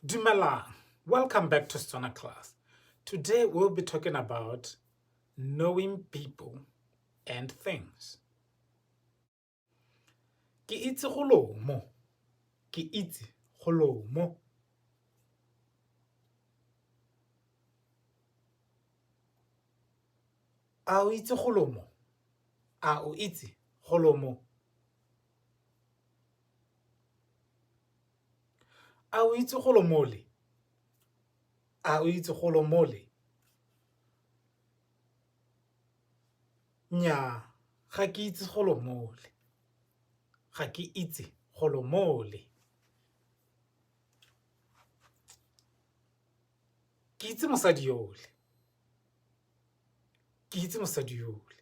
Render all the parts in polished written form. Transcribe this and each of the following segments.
Dumelang. Welcome back to Setswana class. Today we'll be talking about knowing people and things. Ke itse go mo. Ke itse go mo. A o itse go mo? A o itse go mo? A o itse golo mole? A o itse golo mole? Nnyaa, ga ke itse golo mole. Ga ke itse golo mole. Ke itse mosadi yole. Ke itse mosadi yole.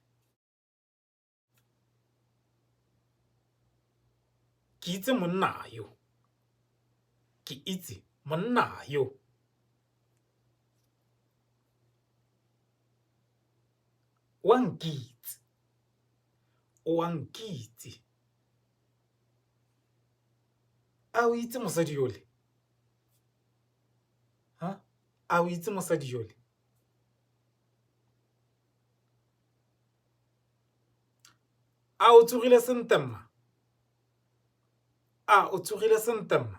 Ke itse monna yo. Ke itse monna yo. O a nkitse. O a nkitse. A o itse mosadi yole? Ha? A o itse mosadi yole? A o tsogile sentle mma? A o tsogile sentle mma?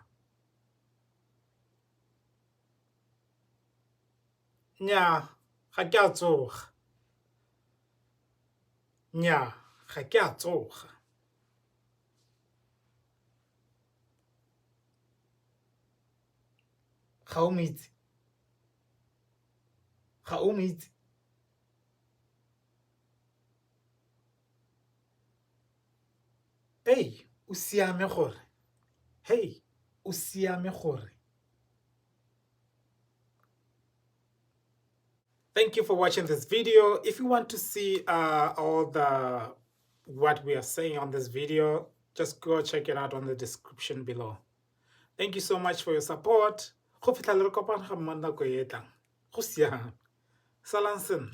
Nnyaa, ga ke a tsoga. Nnyaa, ga ke a tsoga. Ga o mo itse? Ga o mo itse? Hey, o siame gore. Hey, o siame gore. Thank you for watching this video. If you want to see all the what we are saying on this video, just go check it out on the description below. Thank you so much for your support. Go fitlha le re kopana ga mma nako e tlang. Go siame. Salang sentle.